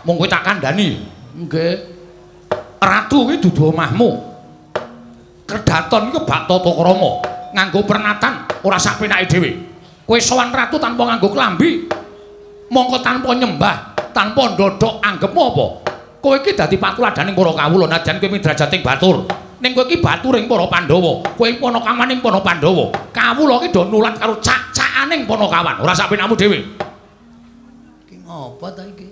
Mung kowe tak kandhani. Nggih. Ratu kuwi dudu omahmu. Kedaton iki bak tata krama, nganggo pernatan ora sak penake dhewe. Kowe sowan ratu tanpa nganggo klambi, mongko tanpa nyembah, tanpa ndodhok anggepmu apa? Kowe iki dadi patuladaning para kawula najan kowe midrajating batur. Ning kowe iki baturing para Pandhawa, kowe panakawaning para Pandhawa. Kawula iki do nulat karo cak-cakaning panakawan, ora sak penakmu dhewe. Iki ngopo ta iki?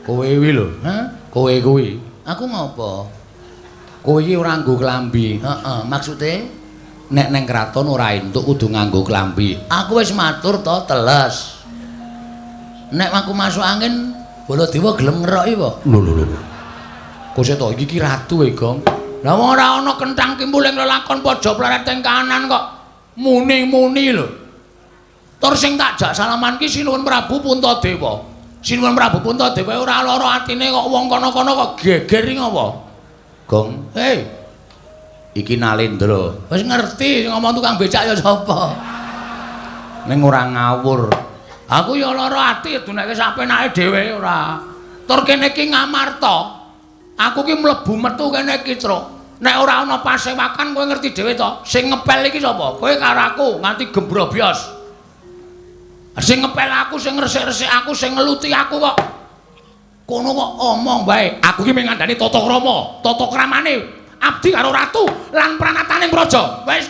Kowe kuwi lho, Hah? Kowe kuwi. Aku ngopo? Kowe iki ora nganggo klambi. Heeh, maksude Nek neng kraton ora entuk kudu nganggo klambi. Aku wis matur to teles. Nek aku masuk angin, Baladewa gelem ngeroki apa? Lho lho lho. Kok to iki ki ratu e, Gong. Lah wong ora ana kenthang kimpul ing lelakon pojok pleret ing kanan kok muni-muni lho. Tur sing tak jak salaman ki Sinuwun Prabu Puntadewa. Sinuwun Prabu Puntadewa ora lara atine kok wong kono-kono kok geger iki ngopo? Gong, Hei, iki Nalendra. Wis ngerti sing ngomong tukang becak ya sapa. Ning ora ngawur. Aku ya lara ati duneke sak penake dhewe ora. Tur kene iki Ngamarta. Aku ki mlebu metu kene iki, Truk. Nek ora ana pasewakan kowe ngerti dhewe to. Sing ngepel iki sapa? Kowe karo aku nganti gembrobyos. Sing ngepel aku, sing ngresik-resik aku, sing ngeluti aku kok. Kono kok omong wae. Aku ki mung ngandani tata krama, tata kramane abdi karo ratu lan pranataning praja. Wis.